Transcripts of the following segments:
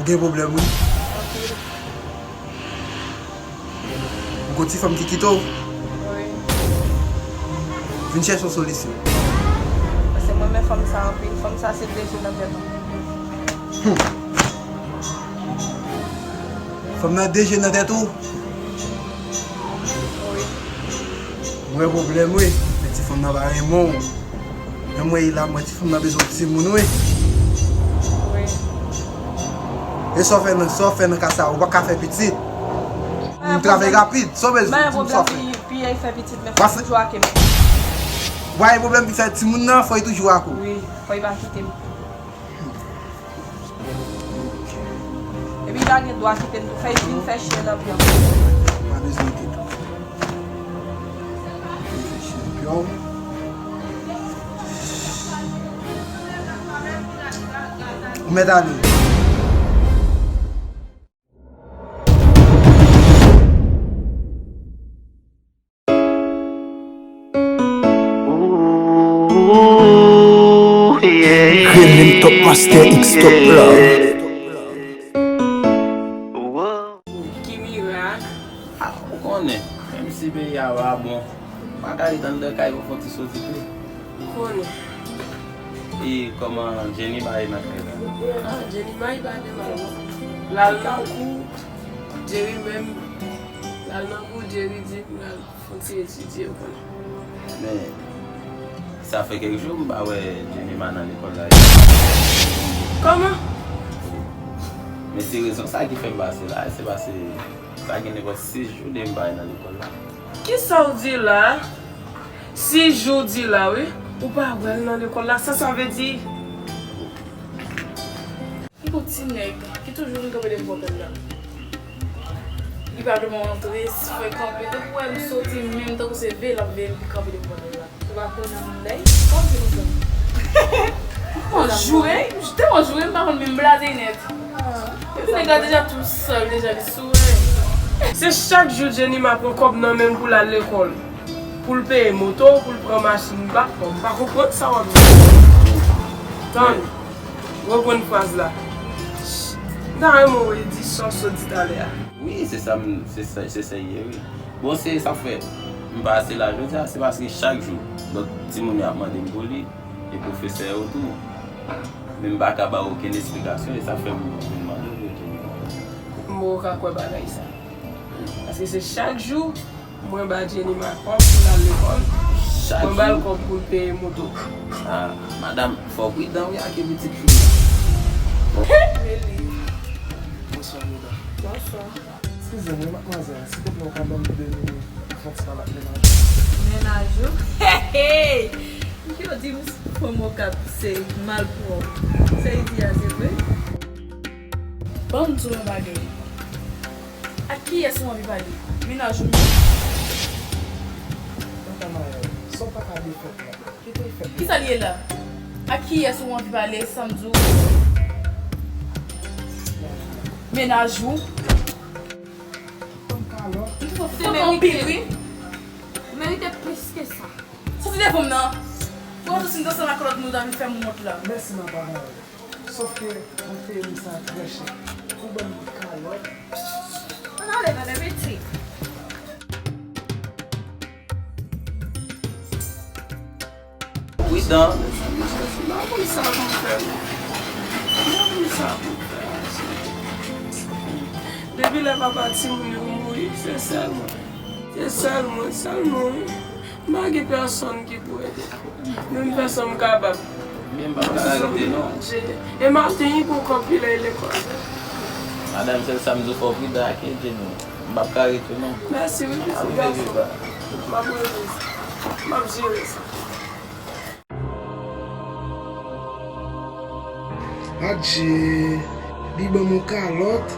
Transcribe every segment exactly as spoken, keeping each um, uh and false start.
Gen pwoblèm, wi. Ou gon ti fanm ki kite w? Wi. Vin chèche yon solisyon. Paske mwen renmen fanm sa anpil. Fanm sa se de je nan tèt mwen. Hmm. Fanm nan de je nan tèt ou? Wi. Mwen pwoblèm, wi. Men ti fanm nan pa renmen w. Menm mwen la, mwen ti fanm nan bezwen timoun, wi. Wi. E sa w fè nan, sa w fè nan ka sa, ou pa ka fè pitit. M travay rapid, sa w bezwen, di m sa w fè. Piye fè pitit, men fò toujou ake m. Ou pa gen pwoblèm pou fè timoun nan, fò l toujou ak ou. Wi, fò l pa kite m. Epi l pa gen dwa kite m tou, fè l vin fè chen nan pye m. Pa bezwen kite. Ou mèt ale. Gremlin Top Master X Top la. Ki mirak? Ah, ou konnen, menm si peyi a pa bon, m pa ka ret anndan kay pou fè yon ti soti tou. Ou konnen. E kòman Jenny bay nan kay la? Ah, Jenny bay pa de mal non. L al nan kou, Jerry menm, l al nan kou, Jerry di l al fè yon ti etidye, ou konnen. Men, sa fè kèk jou m pa wè Jenny pa nan lekòl la. Kòman? Men se rezon sa ki fè m pase la, se paske sa gen nenpòt sis jou depi m pa nan lekòl la. Kisa w di la? Sis jou w di la, wi. Ou pa wè l nan lekòl la, sa sa vle di? Li gon ti nèg ki toujou vin kanpe devan pòtay la. Li pa vle m antre, si fè kanpe, depi w wè m soti, menm tankou se veye l ap veye m, li kanpe devan pòtay la. Ou pa konnen moun dèyè? Kòman se konsa? M konn joure, m te konn joure, m pa konn menm blaze nèt. Epi nèg la deja tou sal, deja li sou mwen. Se chak jou Jenny ma pran kòb nan men l pou l al lekòl. Pou l peye moto, pou l pran machin, m pa, m pa konprann sa w ap di. Tann, reprann fraz la. M ta renmen w di sa w sot di talè a. Wi, se sa m, se sa, se sa l ye, wi. Bon, se sa k fè m pase la jodi a, se paske chak jou, lòt timoun yo ap mande m pou li, e pwofesè yo tou. Men m pa ka ba w okenn esplikasyon, e sa fè m vin mande w pou w di m. M poko ka kwè bagay sa. Paske se chak jou, mwen ba Jenny ma kòb pou l al lekòl. Chak jou? Mwen ba l kòb pou l peye moto. Ah, madanm, fò w pridan wi ak pitit fi a. Meli. Bonswa, medam. Bonswa. Eskize m wi, madmwazèl, silvouplè, ou ka ban m de minit pou fè yon ti pale ak mennaj ou? Mennaj ou? Hey, hey! Yo di m fò m okap se malpwòp. Sa w di a se vre? Ban m di w yon bagay. Ak kiyès ou anvi pale? Mennaj ou menm? Tanta Mayèl, sa w pa ka defèt la? Kisa l ye la? Ak kiyès ou anvi pale san m di w? Mennaj ou? Fanm kalòt. M twò fò anpil wi. Ou merite plis ke sa. Soti devan m nan. Ou antre sou m danse nan kalòt nou ta vin fè m wont la. Mèsi, ma pa mare. Sòf ke ou peye m sa trè chè. Ou ban m kalòt. Ann ale, gade piti. Pridan. Mezanmi, Jezi, m pa konn sa pou m fè, non. M pa konn sa pou m fè, Jezi. Depi lè papa timoun yo mouri, se sèl mwen. Se sèl mwen, sèl mwen, wi. M pa gen pèsonn ki pou ede. Menm pèsonn m kapab. Men m p ap ka rete, non. E maten, li poko anpil lè lekòl. Madanm, sèl sa m di w, fò w pridan ak Jenny. M p ap ka rete non. Mèsi wi, pitit gason. M ap rele sa. M ap jere sa. Adje, li ban m yon kalòt.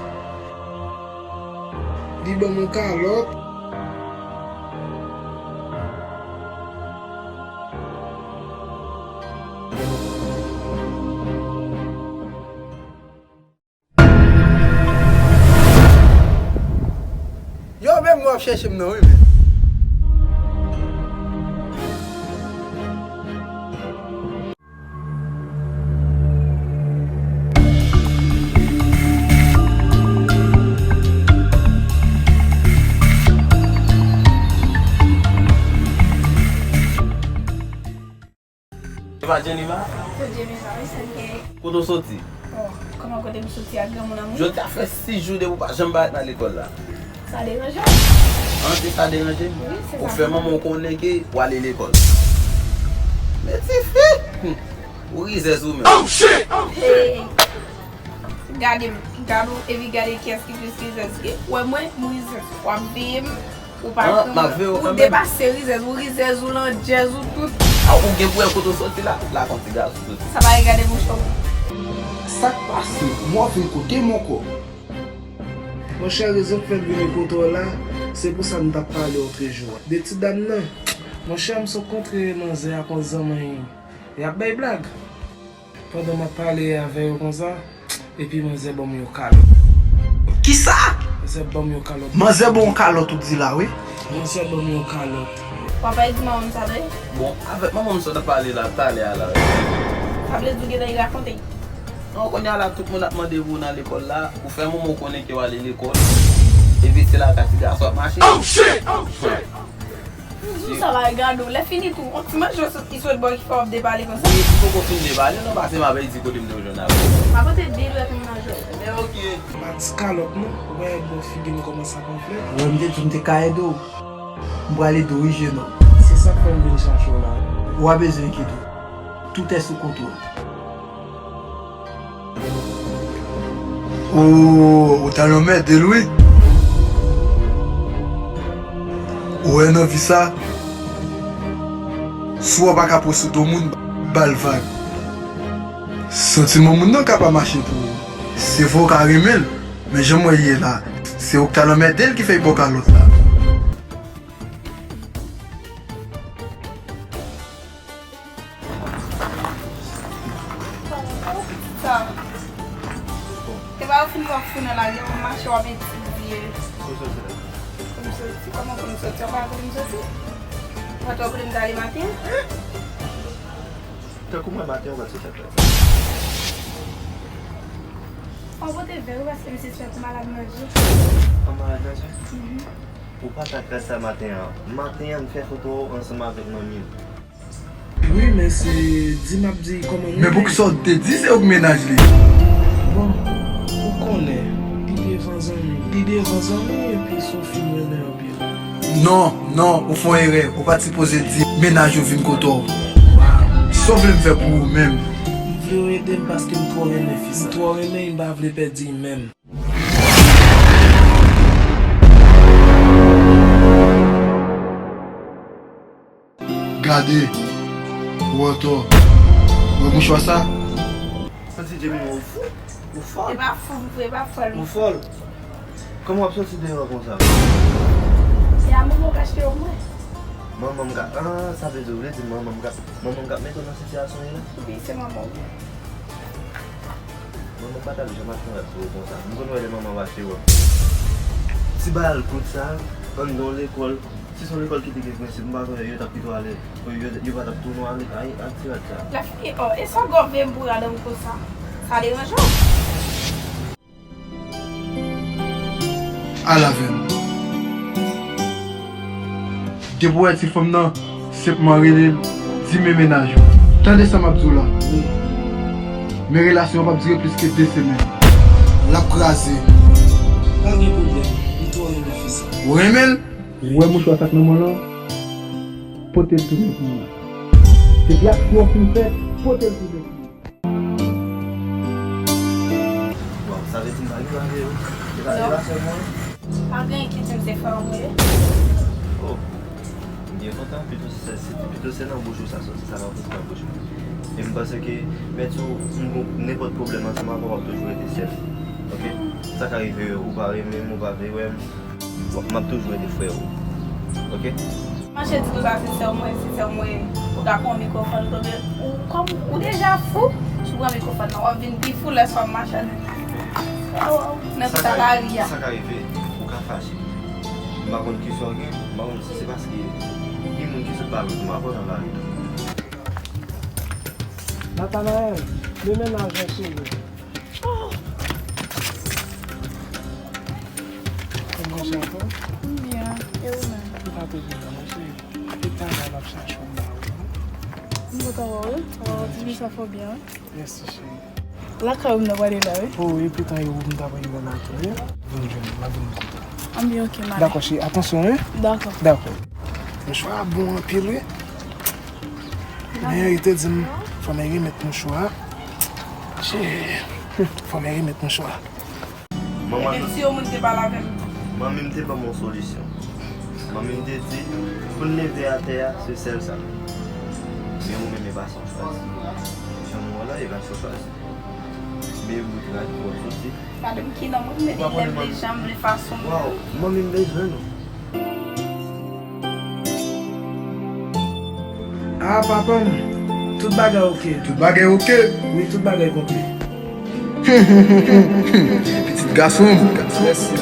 Li ban m yon kalòt. Yo, menm mwen ap chèche m nan, wi, men. Se pa Jennifer? Se Jennifer, wi, sèl ke. Kote w soti? Bon, kòman kote m soti ak granmoun an mwen? Jodi a fè sis jou depi w pa janm parèt nan lekòl la. Sa deranje w? An, se sa deranje m? Wi, se sa. Ou fè manman w konnen ke w ale lekòl. Men tifi! Hum, ou rizèz ou menm. Hey! Gade m, gade w, epi gade kiyès ki plis rizèz ke w. Ou wè mwen, m rizèz. W ap veye m, ou pa janm, m ap veye w ou kanmenm. Depase rizèz, ou rizèz, ou landjèz, ou tout. A, ou gen pou wè kote w soti la, la kon ti gason soti. Sa pa regade bouch ou. Sa k pase? Mwen vin kote m ankò. Monchè, rezon k fè m vini kote w la, se pou sa m t ap pale w otrejou a. De ti dam nan. Monchè, m sot kontre manzè ak yon zanmi. Y ap bay blag. Pandan m ap pale avè yo konsa, epi manzè ban m yon kalòt. Kisa? Manzè ban m yon kalòt. Manzè ban w yon kalòt ou di la, wi. Manzè ban m yon kalòt. W ap al di manman m sa, tande? Bon, avèk manman m sa w t ap pale la, talè a la. Sa vle di w gentan rakonte? Non, kounye a la, tout moun ap mande pou w nan lekòl la, ou fè manman w konnen ke w ale lekòl. Epi se lakay ti gason w ap mache. Oh, shit! Oh, shit! Jou sa va gade w. Lè fini tou, on ti manje w sot, ki sot bò ki fè w ap depale konsa. Wi, m poko fin depale non, pase m ap di kote m te jwenn avè w. M ap pote bil wè pou m manje w. Men oke. M pa ti kalòt non, ou wè bò figi m kòmanse ap anfle. Ou wè m te di w m te ka ede w. M pral ede w wi, jenòm. Se sa k fè m vin chache w la. Ou pa bezwen enkyete w. Tout est sous contrôle. Oh, ou t al anmède l wi. Ou wè nan vi sa, si w pa ka pran sou do moun, ba l vag. Santiman moun nan ka pa mache pou ou. Se vre w ka renmen l, men jan m wè l ye la, se ou k t al anmède l ki fè l ba w kalòt la. Sa. E pa ou fin pran fou nan lari a, w ap mache, w ap etidye. Kote w soti la? Kote m soti? Kòman kote m soti? Ou pa konnen kote m soti? Ou pa t wè kote m t ale maten an? Tankou mwen maten, ou pa t soti ak lè sa. An pote vè wi, paske m sispèk ou malad nan je. An malad nan je? Mhm. Ou pa t ak lè sa maten an. Maten an, m fè foto ansanm avèk manmi m. Wi, men se di m ap di kòman m renmen. Men poukisa w te di se ou k mennaj li? Bon, ou konnen, li devan zanmi, li devan zanmi epi Sophie m renmen anpil. Non, non, ou fè yon erè, ou pa t sipoze di mennaj ou vin kote w. Sa w vle m fè pou ou menm? M vle w ede m paske m twò renmen fi sa. M twò renmen l, m pa vle pèdi l menm. Gade, ou antò. Wè mouchwa sa? Santi Jemima, ou fou? Ou fòl? E pa fou, m vre, e pa fòl. Ou fòl? Kòman w ap soti deyò konsa? E a manman w k achte yo pou mwen. Manman m ka, ah, sa vle di, ou vle di manman m ka, manman m k ap mete w nan sitiyasyon w ye la? Wi, se manman w. Manman m pa t ap janm ap fè yon rad pou ou konsa. M konn wè lè manman w achte w. Ti bal kout sa, anndan yon lekòl. Si se yon lekòl ki te gen prensip, m pa kwè yo t ap kite w ale. Yo, yo pa t ap tounen w ale ak, ak ti rad sa. Lè fini, oh, e sa w gòve m pou rad an konsa? Sa deranje w? Al avè m. Depi w wè ti fanm nan, senpman rele l, di men mennaj ou. Tande sa m ap di w la. Wi. Men relasyon an p ap dire plis ke de semèn. L ap kraze. Pa gen pwoblèm. M twò renmen fi sa. Ou renmen l? Ou wè mouchwa sa k nan men w lan? Pote l tounen pou mwen. Depi aksyon an fin fèt, pote l tounen pou mwen. Bon, sa vle di m pa gen lave yo. E pa, e pa sèlman. Pa gen ki di m se frè w mwen ye. Oh, m byen kontan. Pito se, se, pito se nan bouch ou sa soti, sa pa soti nan bouch mwen. E m panse ke, men tou, m gon nenpòt pwoblèm ansanm avè w, w ap toujou rete chèf. Oke? Sa ka rive, ou pa renmen m, ou pa vle wè m. Bon, m ap toujou rete frè ou. Oke? Mache di tout sa, se sè w mwen, se sè w mwen, ou ka pran mikwofòn, ou tonbe, ou kòm, ou deja fou, ou pran mikwofòn nan, w ap vin pi fou lè swa m mache nan, nan tout lari a. Sa ka rive, ou ka fache. M pa konn kisa w gen, m pa konn si se paske gen moun ki sot ba lòt, m pa konn nan lari. Nathanaël, men mennaj ou cheri. Oh! Kòman w ye ankò? M byen, e ou menm? M pa twò byen non, monchè. E talè a m ap chache yon mari. M kontan wè w wi. Ou di sa fò byen wi. Mèsi cheri. Lakay ou m nan prale la wi. Oh, epi tan yo m ta prale la tou wi. Vin jwenn m, m ap vin kote w. Anben ok, m ale. Dakò cheri, atansyon wi. Dakò. Dakò. Mouchwa a bon anpil wi. Men yo te di m fò m remèt mouchwa a. Cheri, fò m remèt mouchwa a. Manman, epi si yon moun te pale avè m? Manmi m te ban m yon solisyon. Manmi m te di, pou n leve atè a, se sèl sa. Men ou menm, e pa sa w chwazi. Jan m wè w la, e pa sa w chwazi. Men ou te la, ou soti. Gade m ki nonm, wi, m mete lèv li jan m vle, fason m vle. Waw, manmi m bezwen nou. Ah, papa m, tout bagay oke. Tout bagay oke? Wi, tout bagay konplè. Pitit gason m. Mèsi.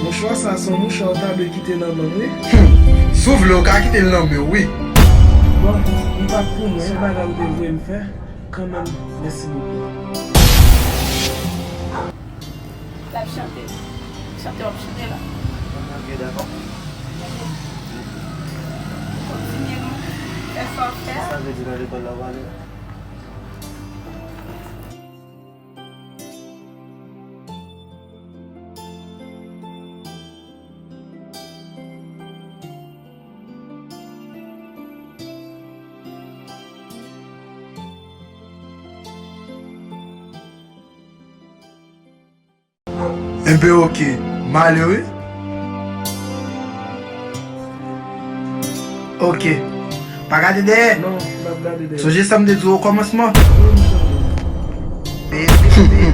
Mouchwa sa se yon mouchwa ou ta dwe kite nan men m, wi. Si w vle, ou ka kite l nan men w, wi. Bon, li pa t pou mwen, se bagay ou te voye m fè. Kanmenm, mèsi bokou. L ap chante. Chante w ap chante la. Ok, dakò. Kontinye non. Fè sa w ap fè a. Sa vle di nan lekòl la w ale? Enben ok, m ale wi. Ok. Pa gade dèyè. Non, m ap gade dèyè. Sonje sa m te di w okòmansman. Wi, m sonje.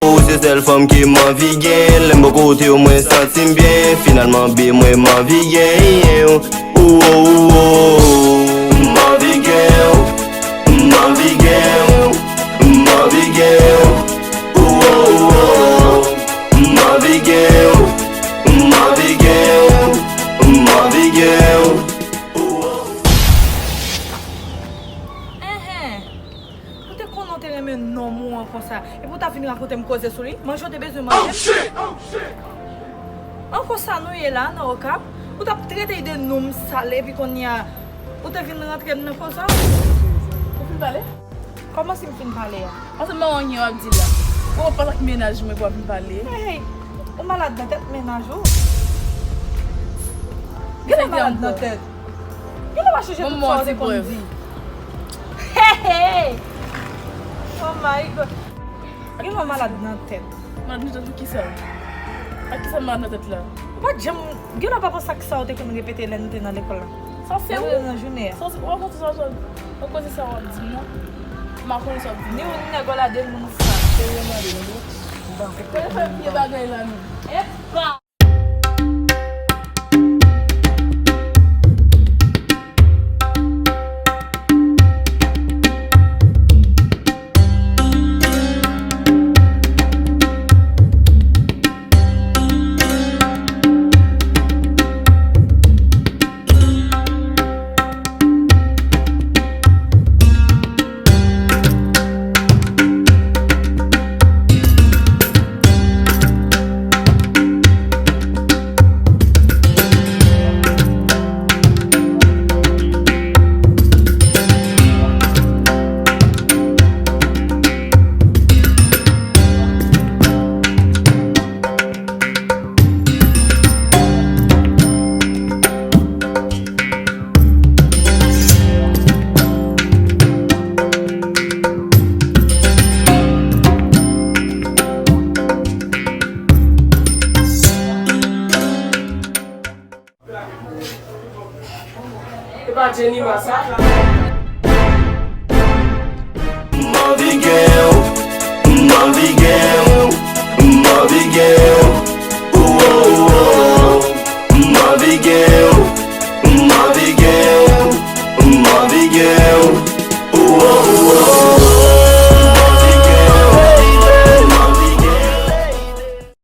Ou se sèl fanm ke m anvi gen. Lè m bò kote w, mwen santi m byen. Finalman, baby, mwen m anvi gen w. Ou, ou, ou, ou. M anvi gen w. M anvi gen w. M anvi gen w. Ou, ou, ou, ou. M anvi gen w. M anvi gen w. M anvi gen w. Ou, ou. Enhen. Ou te konnen w te renmen nonm ou an konsa, epi w t ap vin rakonte m koze sou li? Manje w te bezwen manje m? An konsa nou ye la, nan Okap? Ou t ap trete l de nonm sal, epi kounye a, ou te vin rantre m nan koze a? Ou fin pale? Kòman si m fin pale a? Ansanm nan anyen w ap di la. Ou pa t ak mennaj mwen pou w ap vin pale. Hey, ou malad nan tèt mennaj ou? Genlè malad nan tèt. Genlè w pa chanje tout sa w te konn di. Hey, hey! Oh my God. Genlè w malad nan tèt. Malad nan tèt pou kisa? Ak kisa m malad nan tèt la? Ou pa t janm, genlè w pa panse ak sa w te konn repete lè nou te nan lekòl la. Sa se ou. Nan jounen an. Sa se ou, ou pa konn sa w ap, ou konn sa w ap di m nan. M pa konn sa w ap di m. Ni ou, ni nèg ou la, de moun sa. Serye mande nou. Bon, kote fè vye bagay la menm? Epa! E pa Jenny Massa.